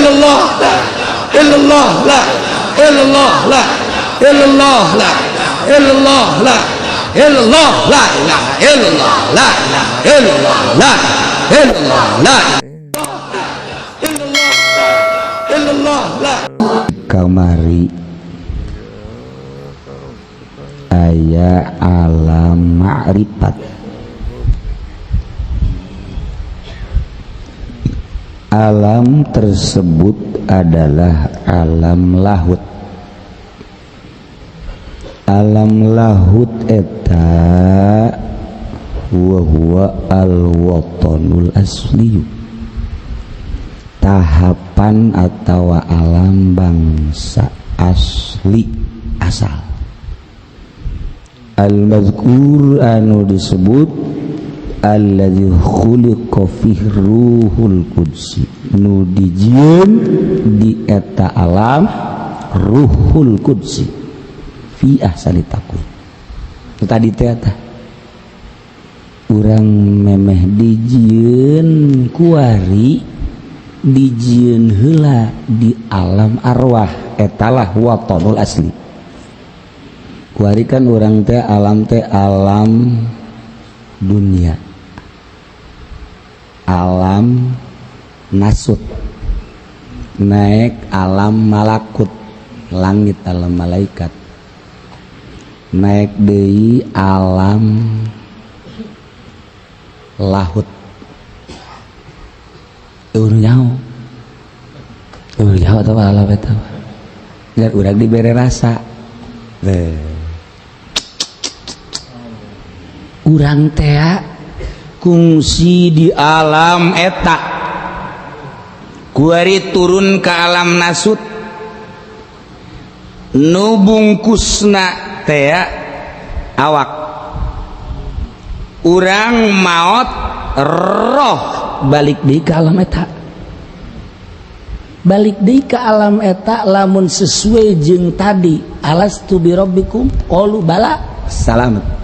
illallah la illallah la illallah la illallah la illallah la illallah la ilaha illallah la ilaha illallah la illallah la illallah illallah la. Kamari aya alam ma'rifat, alam tersebut adalah alam lahut. Alam lahut eta wa huwa al-watanul asliyu, tahapan atau alam bangsa asli asal. Al-mazkur anu disebut alladzi khuliqa fihi ruhul qudsi, nu dijieun di eta alam ruhul qudsi fi ahsani taqwim. Tadi teh eta urang memeh dijieun kuari, dijieun heula di alam arwah, etalah watonul asli. Kuari kan urang teh alam dunia, alam nasut, naik alam malakut, langit alam malaikat, naik deui alam lahut. Eueuh nyaho, eueuh nyaho atawa alam eta ngan urang dibere rasa. Urang teh kungsi di alam eta, kuari turun ke alam nasut, nu bungkusna teh awak. Urang maot roh balik deui ka alam eta, balik deui ka alam eta lamun sesuai jeung tadi alastu birabbikum qalu bala salamet.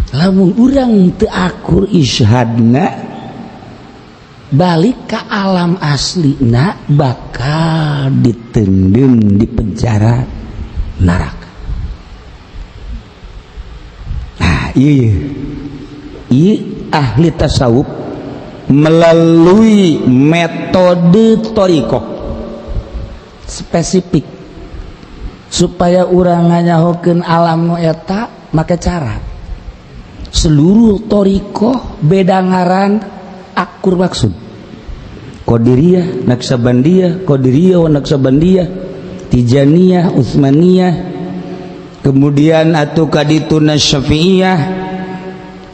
Lamun urang teu akur isyhadna balik ke alam aslina bakal ditendun di penjara neraka. Nah, iya iya ahli tasawuf melalui metode thariqah spesifik supaya urang nganyahokeun alam nu eta make cara seluruh thariqah beda ngaran akur maksud. Qadiriyah, Naqsabandiyah, Qadiriyah wa Naqsabandiyah, Tijaniyah, Utsmaniyah, kemudian atuh kadituna Syafi'iyah,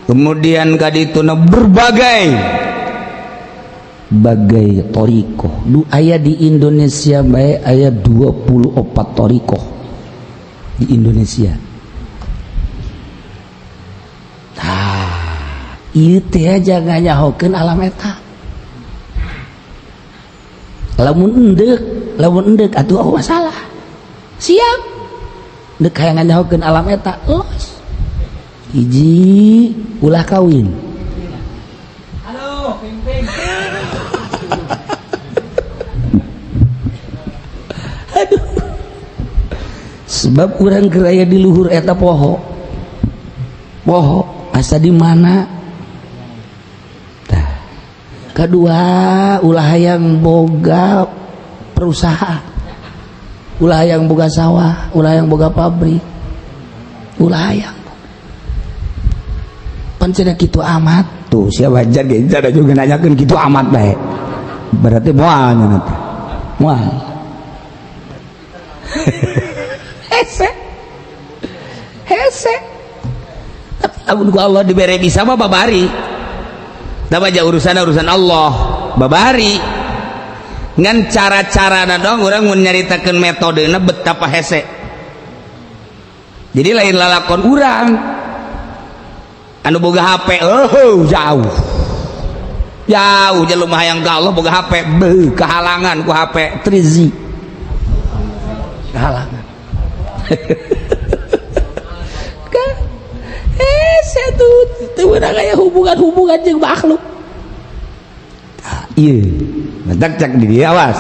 kemudian kadituna berbagai bagai thariqah. Du aya di Indonesia bae aya 24 thariqah di Indonesia. Tah, ieu teh jangan nyahokeun alam eta. Lamun endek atuh oh masalah. Siap. Endek hayang nyahokeun alam eta, los. Hiji ulah kawin. Halo, ping-ping. Aduh. Sebab urang keur aya di luhur eta poho. Poho asa di mana? Tah. Kedua, ulah hayang boga perusahaan, ulah hayang boga sawah, ulah hayang boga pabrik, ulah hayang. Pancen kitu amat. Tuh siapa wajar ge ada juga nanyakeun kitu amat bae. Berarti moal nya nanti. Moal. Hese. Hese. Tapi lamun ku Allah dibere bisa mah babari. Da baja urusan Allah babari. Ngan cara-carana dong urang mun nyaritakeun metodena betapa hese. Jadi lain lalakon urang anu boga HP, oh jauh. Jauh jelema hayang ka Allah boga HP, beuh kehalangan ku HP 3G. Kehalangan. Hese tuh teu meunang aya hubungan-hubungan jeung makhluk. Iya, matak cak di dia, awas.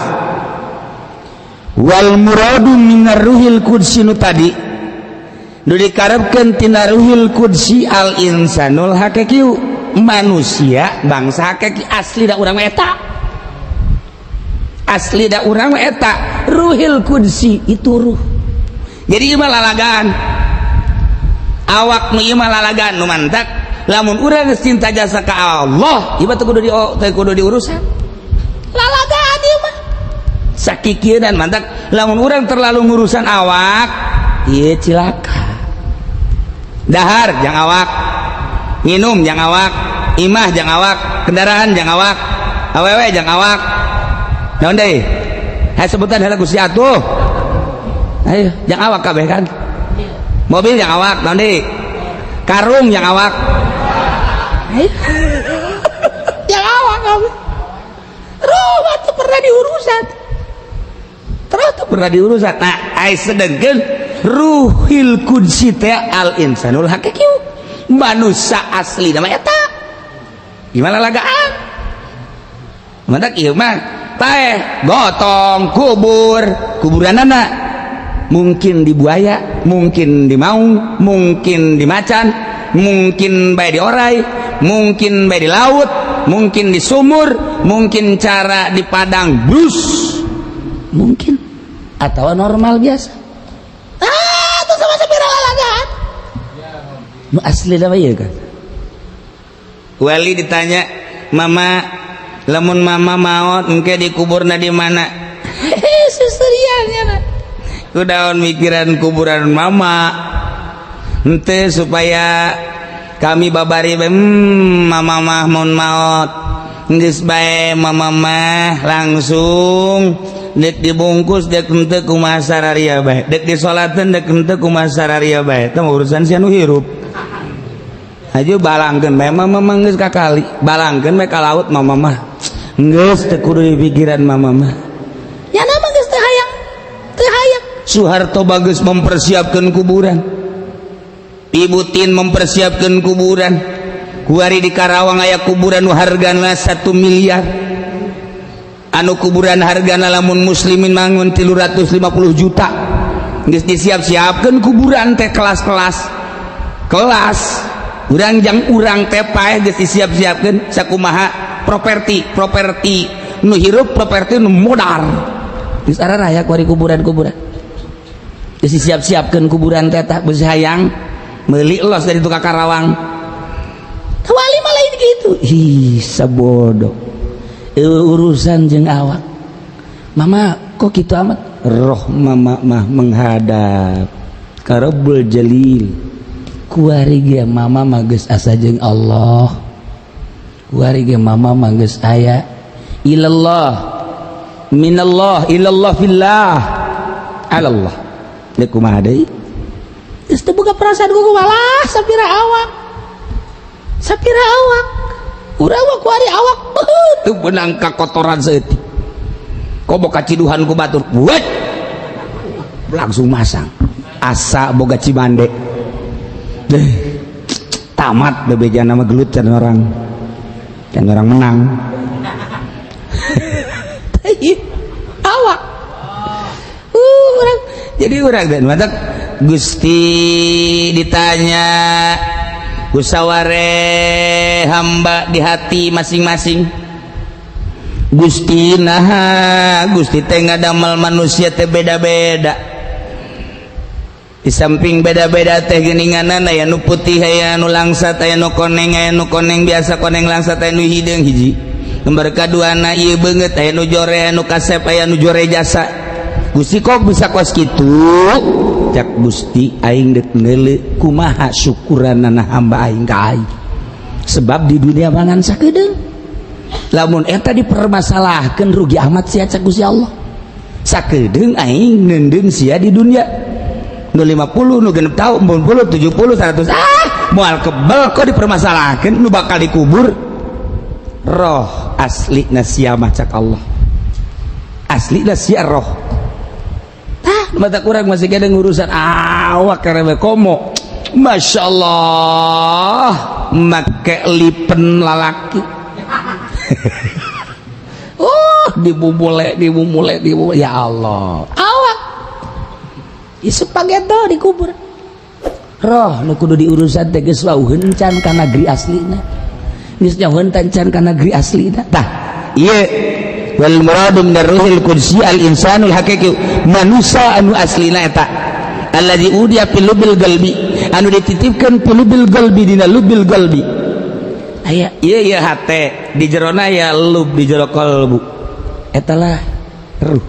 Wal muradu minar ruhil qudsi, nu tadi nu dikarepkeun tina ruhil qudsi, al insanul hakiki, manusia bangsa hakiki, asli da urang eta, asli da urang eta ruhil qudsi itu ruh. Jadi ieu mah lalagan awak nu ieu mah lalagan. Nu mantak lamun urang geus cinta jasa ka Allah, ieu mah teu kudu di teu kudu diurusan lalagan ieu mah sakikieunan. Mantak lamun urang terlalu ngurusan awak ieu, cilaka. Dahar jang awak, nginum jang awak, imah jang awak, kendaraan jang awak, awewe jang awak, naon deui? Hai, sebutan heula, Gusti atuh. Ayo, jang awak kabeh kan? Mobil jang awak, naon deui? Karung jang awak. Ayo, jang awak kabeh. Ruh tuh pernah diurusan, terus tuh pernah diurusan. Nah, ai sedengkeun ruhil qudsi teh al insanul hakiki, manusia asli nama eta gimana lagaan. Mantak ieu mah paeh gotong kubur, kuburanana mungkin di buaya, mungkin di maung, mungkin di macan, mungkin bae di orai, mungkin bae di laut, mungkin di sumur, mungkin cara di padang bus mungkin, atau normal biasa. Ah, itu sama sapira lalagaan nu asli nama ieu kan. Wali ditanya, "Mama, lamun mama maot engke dikuburna di mana?" Hehe, susurian ya kudaon mikiran kuburan mama ente supaya kami babari mama mah mun maot geus bae, mama mah langsung dek dibungkus dek henteu kumaha sararia bae, dek disolateun dek henteu kumaha sararia bae, teh urusan sia nu hirup. Aja balangkeun bae mama mah, geus ka kali balangkeun bae ka laut, mama mah geus teu kudu dipikiran mama mah. Ya nama geus teu hayang, teu hayang. Soeharto bagus mempersiapkan kuburan, Ibu Tien mempersiapkan kuburan. Kuari di Karawang aya kuburan nu hargana 1 miliar, anu kuburan hargana lamun muslimin mangun 350 juta. Geus disiap-siapkan kuburan teh kelas-kelas kelas urang jang urang teh paeh geus disiap-siapkeun sakumaha properti, properti nu hirup, properti nu modar. Geus raya kuari kuburan-kuburan geus disiap-siapkeun kuburan teh, tah geus hayang meuli los dari tukang Karawang. Wali malah ini gitu. Ih, sabodo urusan jeung awak. Mama kok gitu amat? Roh mama mah menghadap ka Rabbul Jalil. Kuari ge mama mah geus asa jeung Allah, kuari ge mama mah geus aya ilallah, minallah, ilallah, fillah, alallah. Dek kumaha deui? Geus teu boga perasaan ku malah sapira awak, sapira awak urang mah kuari awak teu beunang kakotoran saeutik, komo kaciduhan ku batur, buat langsung masang asa boga cimande deh, tamat bebeja nama gelut can orang, can orang menang. Awak orang jadi orang dan mantap. Gusti ditanya kusaware hamba di hati masing-masing. Gusti, nah Gusti teh ngadamel manusia teh beda-beda. Di samping beda-beda teh geuninganan aya nu putih, aya nu langsat, aya nu koneng, aya nu koneng biasa, koneng langsat, aya nu hideung. Hiji gambar kaduana ieu beungeut aya nu jore, aya nu kasep, aya nu jore jasa. Gusti, kok bisa kos kitu? Cak Gusti, aing dek neuleu kumaha syukuranana hamba aing ka aing, sebab di dunia mangan sakedeung. Lamun eta dipermasalahkan, rugi amat sia. Cak Gusti Allah, sakedeung aing neundeun sia di dunia, nu 50, nu 60 tahun, 40, 70, 100, ah moal kebel. Kok dipermasalahkan nu bakal dikubur? Roh asli sia mah, cak Allah, asli sia roh. Tah mata kurang masih ada ngurusan awak karena komo. Masya Allah, make lipen lalaki. Dibubule, dibubule, dibubule, ya Allah, awak isuk pageto dikubur. Roh nu kudu diurusan teh geus wauheun can ka negeri aslina, geus jauheun can ka negeri aslina. Tah, ieu wal muradu min ruhil qudsi al insanul haqiqi, manusia anu aslina eta alladzi udi'a fil lubil qalbi, anu dititipkeun fil lubil qalbi, dina lubil qalbi. Aya ieu, ieu hate di jerona ya lub, di jero qalbu eta lah ruh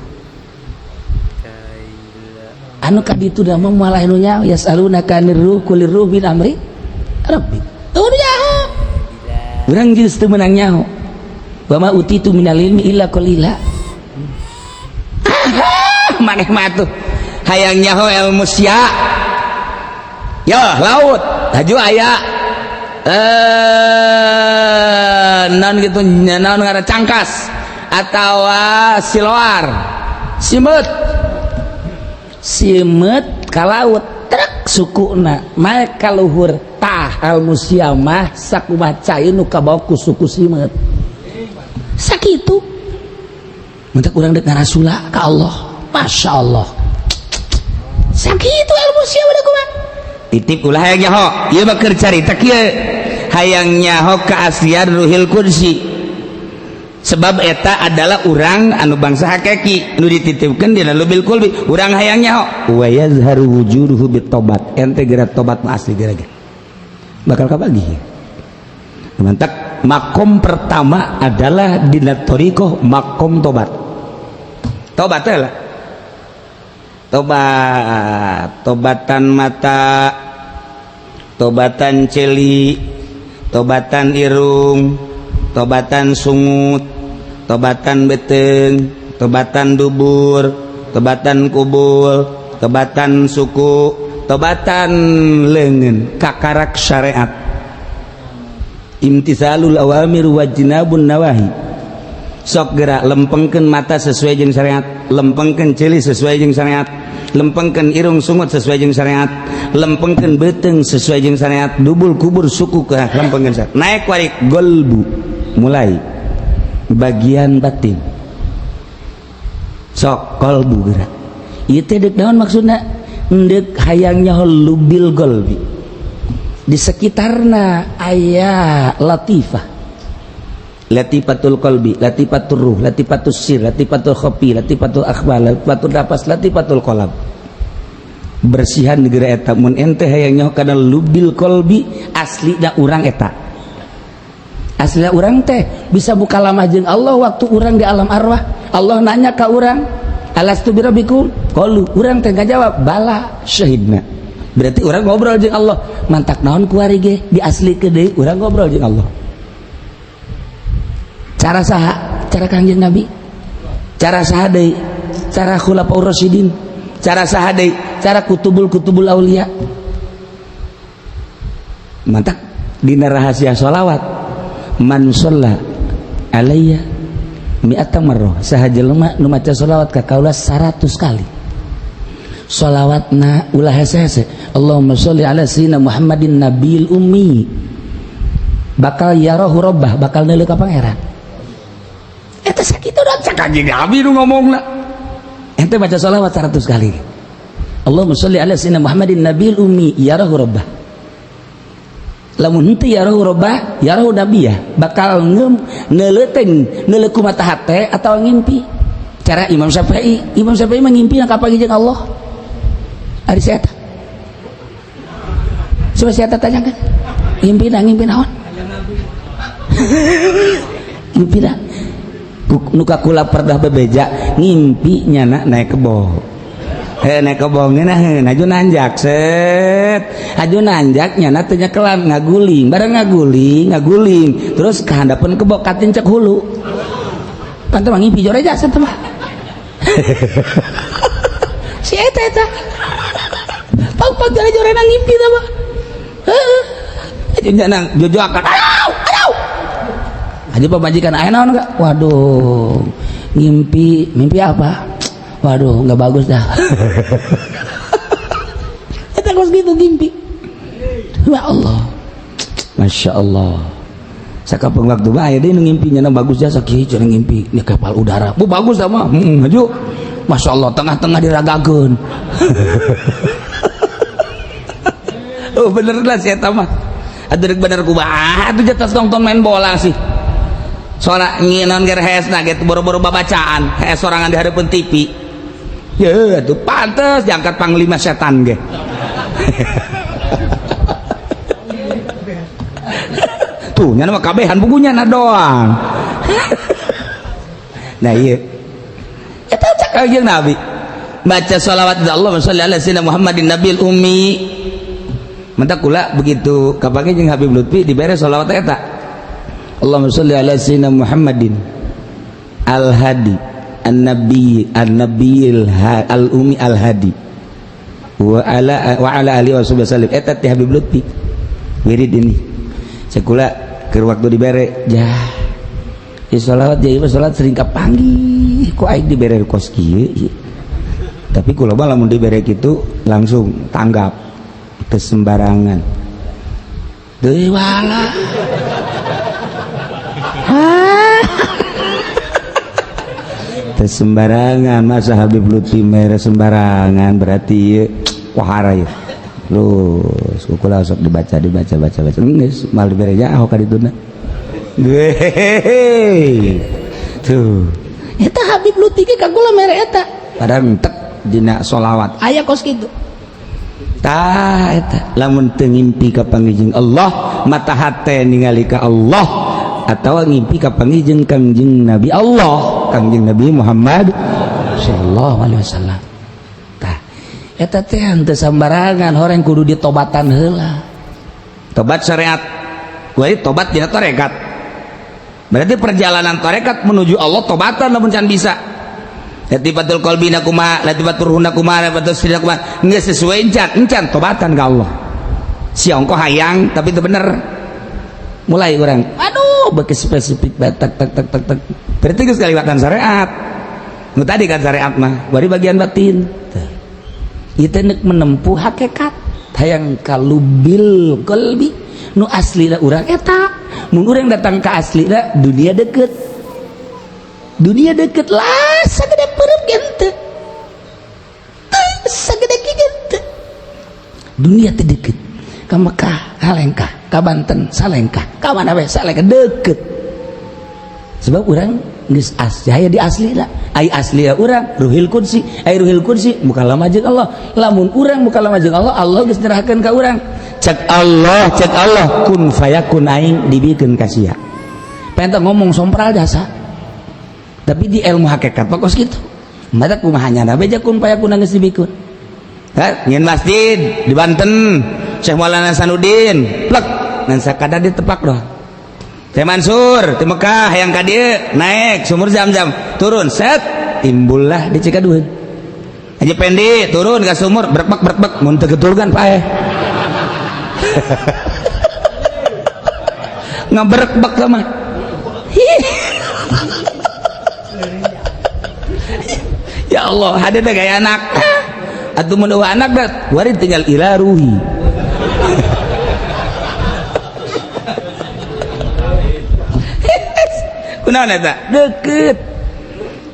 anu kaditu da mah. Malah nu nyaho, yasalunaka anir ruh qulir ruh min amri rabbi. Tuh nyaho, urang geus teu meunang nyaho. Wa ma utitu minal ilmi illa qalila. Maneh mah tuh hayang nyaho ilmu sia ya laut haju aya non gitu, naon ngaran, cangkas atau siloar, simeut, simeut ka laut trek sukuna mah ka luhur. Tah, ilmu sia mah sakumaha cai nu kabawa ku suku simeut, sakitu. Mentak urang dek ngarasula ka Allah, Masya Allah, sakitu ilmu sia udah kumaha. Titip, ulah hayang nyaho. Ieu mah keur carita kieu, hayang nyaho keaslian ruhil qudsi, sebab eta adalah urang anu bangsa hakiki nu dititipkeun dina lubil qulbi. Urang hayang nyaho wa yazharu wujuduhu bitobat. Ente geura tobat mah asli geura bakal kabagi. Mantak makom pertama adalah dina thoriqoh makom tobat. Tobat teh lah, tobat, tobatan mata, tobatan celi, tobatan irung, tobatan sungut, tobatan beteng, tobatan dubur, tobatan kubul, tobatan suku, tobatan lengan, kakarak syariat, imtisalul awamir wajnabun nawahi. Sok gerak lempengkeun mata sesuai jeung syariat, lempengkeun ceuli sesuai jeung syariat, lempengkeun irung sungut sesuai jeung syariat, lempengkeun beuteung sesuai jeung syariat, dubul kubur suku ke lempengkeun syariat. Naik warik golbu, mulai bagian batin. Sok kolbu gerak. Ieu teh deuk naon maksudna? Deuk hayang nyaho lubil golbi. Di sekitarna aya latifah, latifatul qalbi, latifatul ruh, latifatul sir, latifatul khafi, latifatul akhbar, latifatul nafas, latifatul qalb. Bersihan negara eta mun ente hayang nyaho kana lubil qalbi asli da urang eta. Asli urang teh bisa buka lamah jeung Allah waktu urang di alam arwah. Allah nanya ka urang, "Alastu birabbikum?" Qalu, urang teh ngajawab, "Bala syahidna." Berarti urang ngobrol jeung Allah. Mantak naon kuari ge diaslikeun deui urang ngobrol jeung Allah. Cara saha? Cara Kangjeng Nabi. Cara saha deui? Cara khulafaur rasyidin. Cara saha deui? Cara kutubul kutubul aulia. Mantak dina rahasia sholawat, man sholla alayya mi'ata marrah, saha jelema nu maca sholawat ka kaula 100 kali, sholawatna ulah hese-hese, Allahumma sholli ala sayyidina Muhammadin nabil ummi, bakal yarahu rabbah, bakal neuleuh ka Pangeran. Eta sakitu doang. Cak Kanjeng Nabi nu ngomongna. Ente baca sholawat 100 kali, Allahumma sholli ala sayyidina Muhammadin nabil ummi yarahu rabbah. Lamun henteu yarahu rabbah, yarahu nabiyah, bakal neuleuteng, neuleuh ku mata hate atau ngimpi. Cara Imam Syafi'i, Imam Syafi'i mah ngimpi na kapanggih jeung Allah. Ari si eta, coba si eta tanyakan, ngimpi na, ngimpi naon, ngimpi na nu kakula perdah bebeja, ngimpi nyana naik kebo. He, naik kebo ngeunaheun, aju nanjak set, aju nanjak nyana teu nyekelan, ngaguling bareng, ngaguling ngaguling terus kahandapeun kebo, katincek hulu. Pantes mah ngimpi jore jasa teh mah si eta. Eta pang-pang jore-jorena ngimpi teh mah. Heeh. Aju nyana jojoakan, aduh aduh. Aja pamajikan aya naon enggak? Waduh, ngimpi, mimpi apa? Waduh, nggak bagus dah. Eta kos gitu ngimpi. Ya Allah. Masya Allah. Sakapeung waktu mah aya deui nu ngimpi nya bagus jasa kieu cenah ngimpi nya kapal udara. Bu bagus da mah. Heeh, haju. Masya Allah tengah-tengah diragakeun. Oh bener lah si eta mah. Atuh rek bener kumaha atuh jatah nonton main bola sih. Soalna ngieun ger hesna ge boro-boro babacaan, hes sorangan di hareupeun TV. Ye atuh pantes diangkat panglima setan ge. Tuh nya mah kabehan bukunya na doang. Nah ieu eta cak kanjeng Nabi baca sholawat Allahumma sholli ala sayyidina Muhammadin nabil ummi. Menta kula begitu kapake jeung Habib Lutfi dibere sholawat eta Allahumma sholli ala sayyidina Muhammadin al-hadi an-nabi an-nabiyil al-ummi al-hadi wa ala alihi wasallam. Eta teh Habib Lutfi wirid ini sekula keur waktu dibere jah di sholawat jadi sholawat sering kapanggih kok aing dibere kos kieu. Tapi kula mah lamun dibere kitu langsung tanggap teu sembarangan deui wala. Teu sembarangan masa Habib Lutfi mere sembarangan berarti ieu wahara ieu. Terus kula sok dibaca dibaca baca baca geus mal dibere nyaho ka dituna. Hehehe. Tuh. Eta Habib Lutfi ge ka kula mere eta. Padahal entek dina sholawat aya kos kitu. Tah eta lamun teu ngimpi ka pangijeng Allah mata hate ningali ka Allah atawa ngimpi ka pangijeng Kangjeng Nabi Allah Kangjeng Nabi Muhammad sallallahu alaihi wasallam. Tah eta teh henteu sambarangan horeng kudu ditobatan heula. Tobat syariat kuari tobat dina tarekat. Berarti perjalanan tarekat menuju Allah tobatan lamun can bisa. Latifatul qalbina kumaha, latifatul ruhna kumaha, latifatul sirina kumaha, geus sesuai encan, encan tobatan ka Allah. Si ongkoh hayang tapi itu bener. Mulai urang, aduh beuki spesifik tak tak tak tak tak. Berarti geus kaliwatan syariat. Nu tadi kan syariat mah, bari bagian batin. Ieu teh neuk menempuh hakikat hayang kalubil qalbi nu aslina urang eta. Mun urang datang ka aslina dunia deket. Dunia deket lah sagede peureum ge henteu. Teu sagede kieu ge henteu. Dunia teh deket. Ka Mekah halengkah, ka Banten salengkah, ka mana we salengkah deket. Sebab urang geus aya di aslina. Ai aslina urang ruhil qudsi, ai ruhil qudsi mukalama jeung Allah. Lamun urang mukalama jeung Allah, Allah geus nyerahkeun ka urang. Cek Allah kun fayakun aing dibikeun ka sia. Pengen ngomong sompral jasa. Tapi di ilmu hakikat pokos gitu. Mata kumaha nyana beja kun fayakun geus dibikeun. Hah, nyeun masjid di Banten, Syekh Maulana Hasanuddin, plek ngan sakadar ditepak doh. Syekh Mansur di Mekah yang ka dieu naik sumur Zam-Zam, turun set timbullah di Cikaduheun. Haji Pendi turun ka sumur berbek berbek mun teu getulgan paeh. Ngaberekbek mah. Ya Allah, hade teh gaya anak. Atuh mun eueuh anak dat, wari tinggal ila ruhi. Kunaon eta? Deket.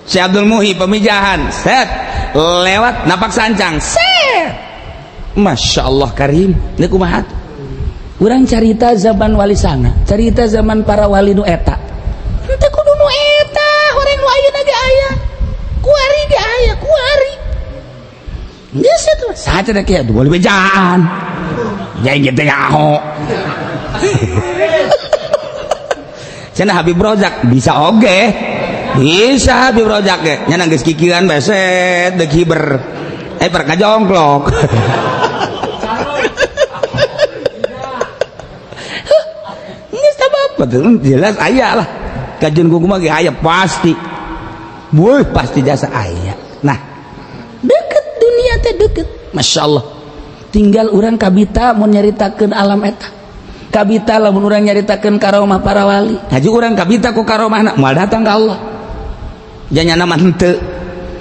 Syekh Abdul Muhi pemijahan, set lewat napak sancang, set. Masya Allah karim, ini kumaha? Urang carita zaman wali sanga, carita zaman para wali nu eta. Henteu kudu nu eta, horeng nu ayeuna ge aya. Kuari ge aya, kuari. Geus atuh, saha cenah kieu atuh boleh bejaan. Jeung kitu nyaho. Cenah Habib Rozak bisa oge. Bisa Habib Rozak ge. Nya geus kikieuan beset deuk hiber. Per kajongklok. Geus apa jelas aya lah. Kajeun kumaha ge aya pasti. Wuih pasti jasa aya. Nah, deket dunia teh deket. Masya Allah. Tinggal urang kabita mun nyaritakeun alam eta. Kabita lamun urang nyaritakeun karomah para wali. Haji urang kabita ku karomahna moal datang ka Allah. Janyana mah henteu.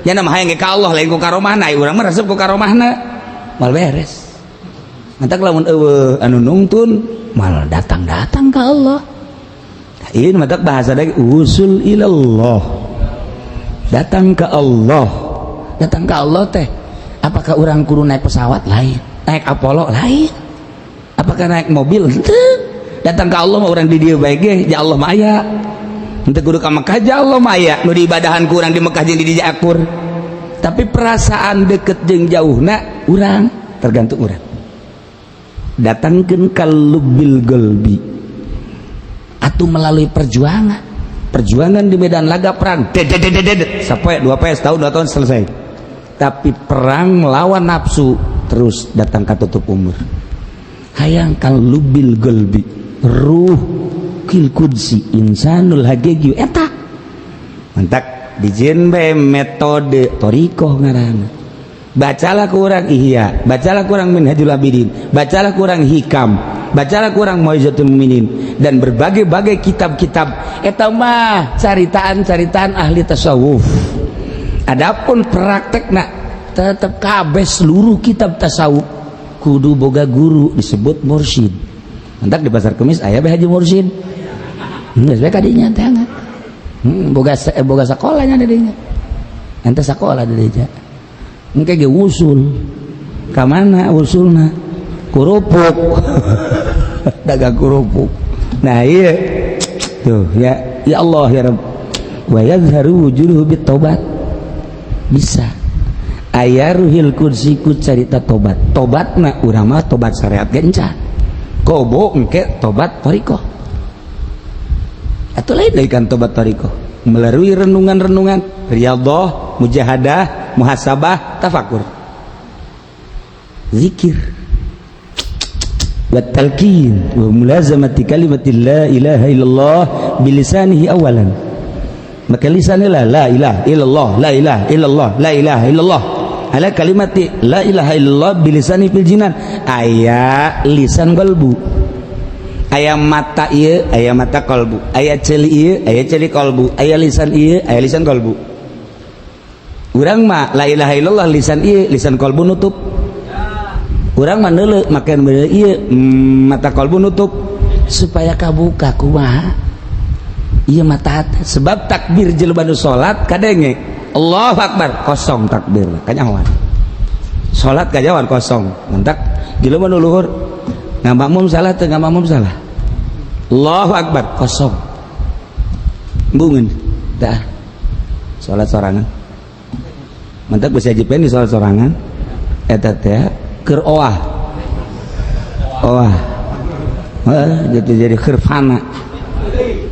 Nyana mah hayang ge ka Allah lain ku karomahna, urang mah resep ku karomahna. Moal beres. Mantak lamun eueuh anu nungtun moal datang-datang ka Allah. Ini matak bahasa lagi usul ilallah, datang ke Allah. Datang ke Allah teh apakah orang kudu naik pesawat? Lain. Naik Apollo? Lain. Apakah naik mobil? Henteu. Datang ke Allah mah urang di dieu bae ge, ya Allah mah aya. Henteu kudu ka Mekah, ya Allah mah aya. Nu diibadahan ku urang di Mekah jeung di dieu akur, tapi perasaan deket jeung jauhna urang tergantung urang. Datangkeun ka lubbil qalbi atau melalui perjuangan, perjuangan di medan laga perang, dedet sampai 2 PS tahun 2 tahun selesai. Tapi perang melawan nafsu terus datang ke tutup umur, hayang kal lubbil qalbi, ruh kil qudsi, insanul hakiki eta. Mantak dijieun bae metode thoriqoh ngaranna. Bacalah kurang Ihya, bacalah kurang Minhajul Abidin, bacalah kurang Hikam, bacalah kurang Mauizatul Mukminin, dan berbagai-bagai kitab-kitab. Eta mah caritaan-caritaan ahli tasawuf. Adapun praktekna tetep kabeh seluruh kitab tasawuf kudu boga guru disebut mursyid. Mantak di Pasar Kemis aya bae haji mursyid. Geus bae kadinya teh boga sekolahnya dinya, ente sekolah dinya. Engke ge usul ka mana? Usulna kerupuk, dagang kerupuk. Nah, iya tuh ya. Ya Allah, ya Rabb. Wa yadhharu wujuduhu bit taubat. Bisa aya ruhil qudsi ku carita tobat. Tobatna urang mah tobat syariat genca kobo, engke tobat thoriqoh atau lain dari kan. Tobat thoriqoh melalui renungan-renungan, riyadhah, mujahadah, muhasabah, tafakur, zikir, wa talqin, wa mulazamati kalimati la ilaha illallah bilisanihi awalan. Maka lisannya la la ilaha illallah, la ilaha illallah, la ilaha illallah, ala kalimati la ilaha illallah bilisani fil jinan. Aya lisan qalbu, aya mata ieu, aya mata kalbu, aya ceuli ieu, aya ceuli kalbu, aya lisan ieu, aya lisan kalbu. Urang mah la ilaha illallah lisan ieu, lisan kalbu nutup. Urang mah neuleu make ieu, mata kalbu nutup supaya kabuka. Kumaha ieu mata hati? Sebab takbir jelema nu salat kadenge Allahu akbar, kosong takbir kanyahoan, salat kanyahoan kosong. Mantak jelema nu luhur ngamakmum salah teu? Ngamakmum salah. Allahu akbar, kosong, embungeun dah salat sorangan. Mantak bisa jipen di salat sorangan eta teh keur oah oah. Eh, gitu, jadi khirfana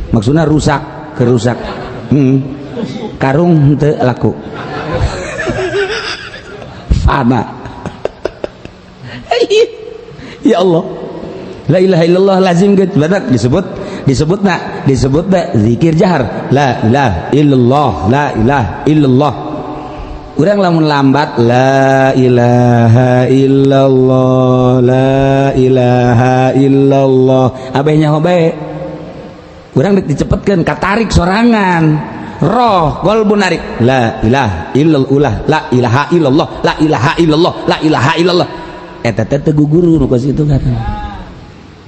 maksudnya rusak, kerusak, karung teu laku, fana. Ya Allah, la ilaha illallah lazim gitu. Badak disebut, disebut nak, disebut nak zikir jahar la ilaha illallah, la ilaha illallah. Urang lamun lambat la ilaha illallah, la ilaha illallah, abehnya bae. Urang dicepetkeun, katarik sorangan roh qalbu, narik la ilaha illallah, la ilaha illallah, la ilaha illallah, la ilaha illallah. Eta teh teu guguru nu kos kitu kan.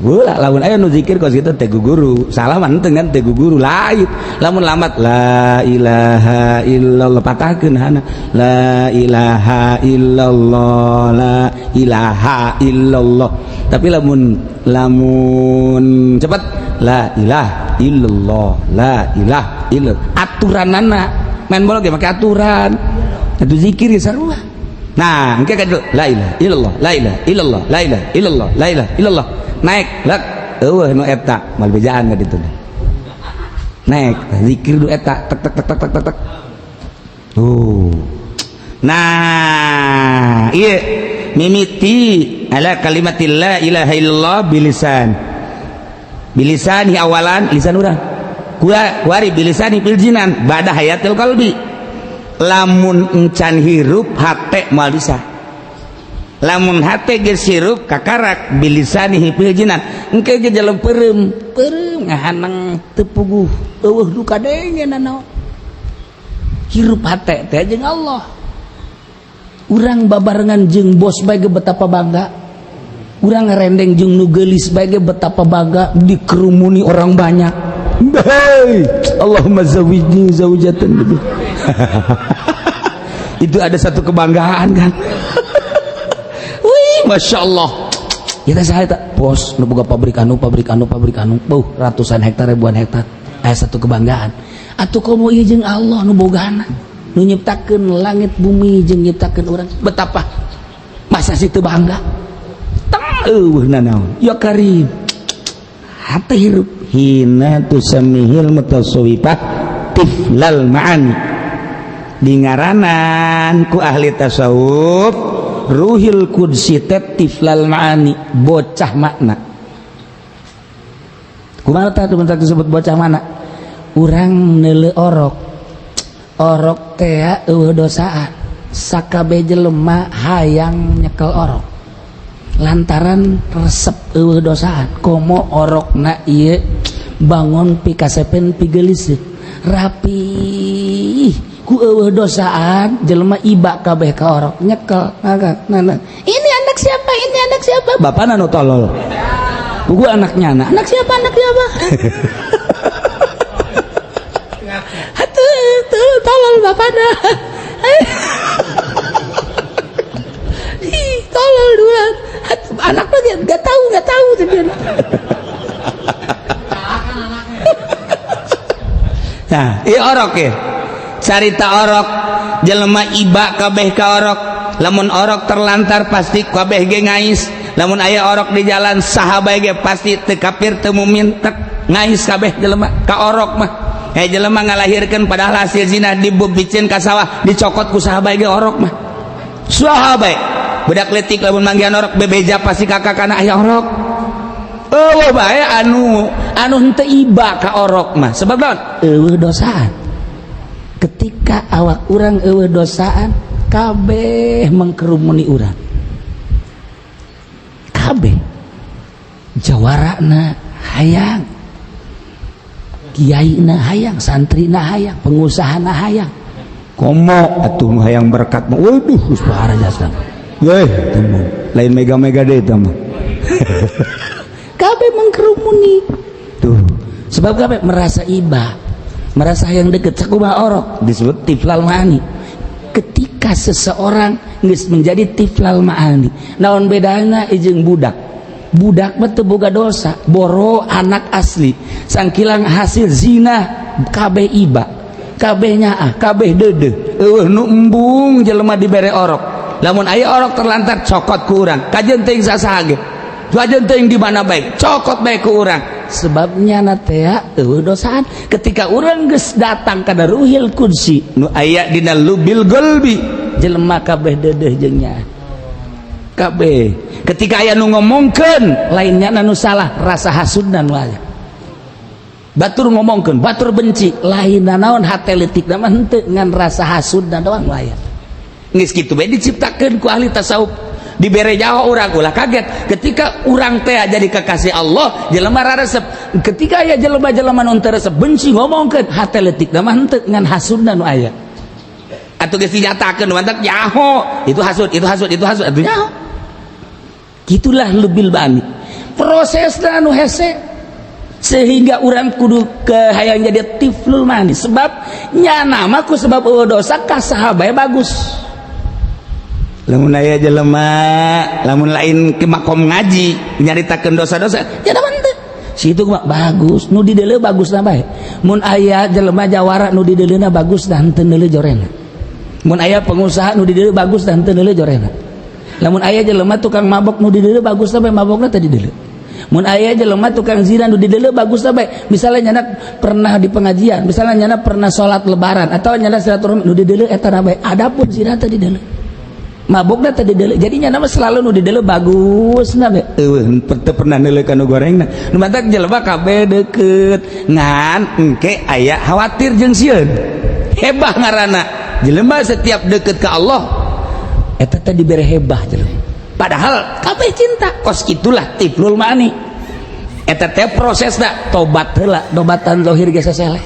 Ulah, lamun aya nu zikir kos kitu teh guguru, salah mah henteu kan, teu guguru lain. Lamun lambat la ilaha illallah, patahkeun hana la ilaha illallah, la ilaha illallah. Tapi lamun lamun cepat la ilaha illallah, la ilaha illallah, aturanana main bola ge make aturan itu, zikir ge sarua. Nah, engke ka la ilaha illallah, la ilaha illallah, la ilaha illallah, la ilaha illallah, naik lek eueuh nu eta mal bejaan ka ditu. Naik zikir nu eta tek tek tek tek tek tek tuh. Nah, iya, mimiti ala kalimatil la ilaha illallah bilisan, bilisani awalan, lisan urang kuari, bilisani fil jinan ba'da hayatil qalbi. Lamun encan hirup hate moal bisa. Lamun hate geus hirup, kakarak bilisani fil jinan. Engke ge jalan peureum peureum, ngahanang teu puguh, eueuh nu kadenge nanaon. Hirup hate teh jeung Allah. Urang babarengan jeung bos bae ge betapa bangga, urang ngerendeng jeung nu geulis bae ge betapa bangga, dikerumuni orang banyak. Hey, Allahumma zawijni zaujatan. Itu ada satu kebanggaan kan. Wih, masya Allah. Kita saya tak bos, nu boga pabrik anu, pabrik anu, pabrik anu, buh, ratusan hektar, ribuan hektar. Aya satu kebanggaan. Atuh komo ieu jeung Allah nu bogana, nu nyiptakeun langit bumi jeung nyiptakeun urang. Betapa masa sih teu bangga? Teng eueuh nanaon. Ya Karim. Hati hirup hina tusammihil mutasawwifah tiflal ma'ani. Dingaranan ku ahli tasawuf ruhil qudsi teh tiflal ma'ani, bocah makna. Kumaha tah teman disebut bocah mana? Urang neuleu orok. Orok teh eueuh dosaan. Sakabeh jelema hayang nyekel orok. Lantaran resep eueuh dosaan. Komo orokna ieu bangun pikasepen pigelis rapi. Ku eueuh dosaan jelema iba kabeh ka orok nyekel. Nah, ini anak siapa? Ini anak siapa? Bapana nu tolol. Buku anaknya anak. Anak siapa? Anak siapa? Atuh, tuh tolol bapana. Ih, tolol dua. Anaknya enggak tahu, enggak tahu sebenarnya. Nah, ieu orok ya. Carita orok jelema iba kabeh ka orok. Lamun orok terlantar pasti kabeh ge ngais. Lamun aya orok di jalan saha bae ge pasti teu kafir teu mukmin tek ngais kabeh jelema ka orok mah. Jelema ngalahirkeun padahal hasil zina dibubicin ka sawah dicokot ku saha bae ge orok mah. Saha bae budak leutik lamun manggihan orok bebeja pasti kakak kana aya orok. Eueuh bae anu anu henteu iba ka orok mah sebab naon? Eueuh dosaan. Ketika awak urang eueuh dosaan kabeh mengkerumuni urang. Kabeh jawarana hayang, kiaina hayang, santrina hayang, pengusahana hayang. Komo atuh hayang berkat mah. Waduh, geus parah jasa. Weh, temu. Lain mega-mega deui eta mah. Kabeh mengkerumuni. Tuh, sebab kabeh merasa iba, merasa hayang deket sakumaha orok disebut tiflal ma'ani. Ketika seseorang geus menjadi tiflal ma'ani, naon bedana jeung budak? Budak mah teu boga dosa, boro anak asli, sangkilang hasil zina kabeh iba, kabeh nyaah, kabeh deudeuh. Eueuh nu embung jelema dibere orok. Lamun aya orok terlantar cokot ku urang, kajeun teuing sasaha ge. Kajeun teuing di mana bae, cokot bae ku urang. Sebabnya na teh eueuh dosaan. Ketika urang geus datang kana ruhil qudsi nu aya dina lubil qalbi, jelema kabeh deudeuh jeung nyaah. Kabeh. Ketika aya nu ngomongkeun lainnya nu salah, rasa hasudna nu aya. Batur ngomongkeun, batur benci, lain naon hate leutik mah henteu ngan rasa hasudna doang nu aya. Geus kitu bae diciptakeun ku ahli tasawuf. Dibere nyawa urang ulah kaget ketika urang teh jadi kekasih Allah, jelema raresep. Ketika aya jelema-jelema nu teu resep benci ngomongkeun hate leutik mah henteu ngan hasudna nu aya. Atuh geus dinyatakeun mantak nyaho, itu hasud, itu hasud, itu hasud, atuh nyaho. Gitulah lebil bani. Prosesna nu hese sehingga urang kudu ke hayang jadi tiflul mani sebab nyana mah ku sebab eueuh dosa ka saha bae bagus. Lamun aya jelema lamun lain ke makom ngaji nyaritakeun dosa-dosa nya mah teu. Situ mah bagus, nu di deuleu bagusna bae. Mun aya jelema jawara nu di deuleuna bagus dah henteu neuleu jorena. Mun aya pengusaha nu di deuleu bagus dah henteu neuleu jorena. Lamun aya jelema tukang mabok nu di deuleu bagus bae mabokna teh di deuleu. Mun aya jelema tukang zina nu di deuleu bagus bae. Misalnya nyana pernah di pengajian, misalnya nyana pernah salat lebaran atau nyana silaturahmi nu di deuleu eta bae. Adapun zina teh di deuleu. Mabokna teh di deuleu. Jadi nyana mah selalu nu di deuleu bagus na bae. Eueuh teu pernah neuleu ka nu gorengna. Nu matak jelema kabeh deukeut ngan engke aya khawatir jeung sieun. Hebah ngaranna. Jelema setiap deukeut ka Allah eta teh dibere hebah jelema. Padahal kabeh cinta kos itulah tiflul ma'ani. Eta teh prosesna tobat heula, tobatan zahir ge saseleh.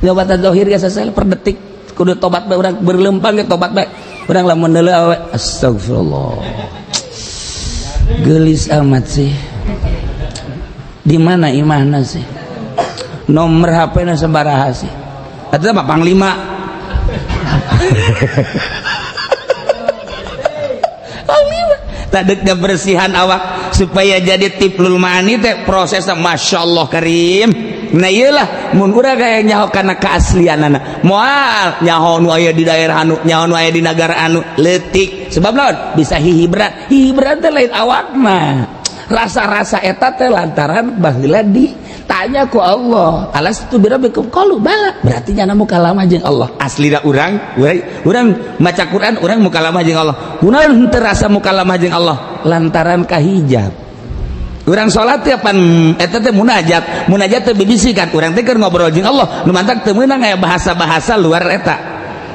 Tobatan zahir ge saseleh per detik kudu tobat bae urang berlempang ge tobat bae. Urang lamun deuleu awe astagfirullah. Geulis amat sih. Di mana imahna sih? Nomor HP na sabaraha sih? Eta mah panglima. Panglima. Tadek bersihan awak supaya jadi tiflul ma'ani teh prosesna masyaallah karim. Nah iyalah mun urang kaya nyaho kana keaslianana. Moal nyaho nu aya di daerah anu, nyaho nu aya di nagara anu leutik. Sebab naon? Bisa hihibran. Hihibran teh lain awakna. Rasa-rasa eta teh lantaran baheula ditanya ku Allah, alastu birabbikum qalu bala. Berarti nyana mukalamah jeung Allah. Aslina urang, urang maca Quran urang mukalamah jeung Allah. Kunaon henteu rasa mukalamah jeung Allah? Lantaran kahijab. Urang salat teh pan eta teh munajat, munajat teh bibisikan urang teh keur ngobrol jeung Allah. Nu mantak teu meunang aya bahasa-bahasa luar eta.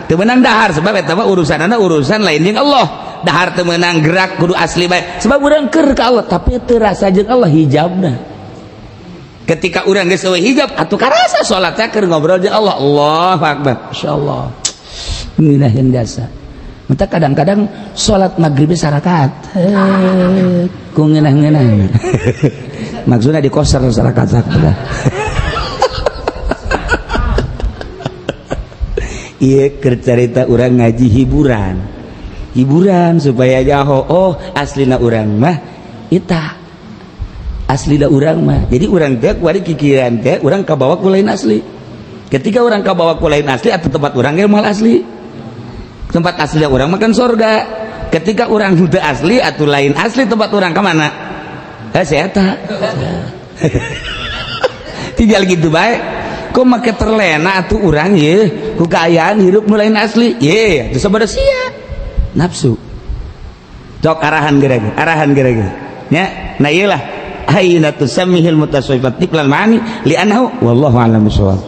Teu meunang dahar sebab eta mah urusanana urusan lain jeung Allah. Dahar teu meunang gerak kudu asli bae. Sebab urang keur ka Allah tapi teu rasa jeung Allah hijabna. Ketika urang geus eueuh hijab atuh karasa salat teh keur ngobrol jeung Allah. Allahu akbar. Insyaallah. Ngeunaheun jasa. Mata kadang-kadang sholat maghrib sarakaat ku ngeunah-ngeunah. Maksudnya di koser sarakaat. Iya keur carita urang ngaji hiburan. Hiburan supaya jaho. Oh aslina urang mah ita. Aslina urang mah. Jadi urang teh kuari kikiran teh urang kabawa ku lain asli. Ketika urang kabawa ku lain asli atau tempat urang ge moal asli. Tempat asli orang makan sorga. Ketika orang udah asli atau lain asli tempat orang kemana? Saya tinggal gitu baik. Kok make terlena atuh urang ye ku kaayaan hirup nu lain asli ye itu sabar sia nafsu. Cok arahan gerege, arahan gerege. Nya, nah iyalah aina tusammihil mutasawwifat tiflan ma'ani li'annahu wallahu a'lam bishawab.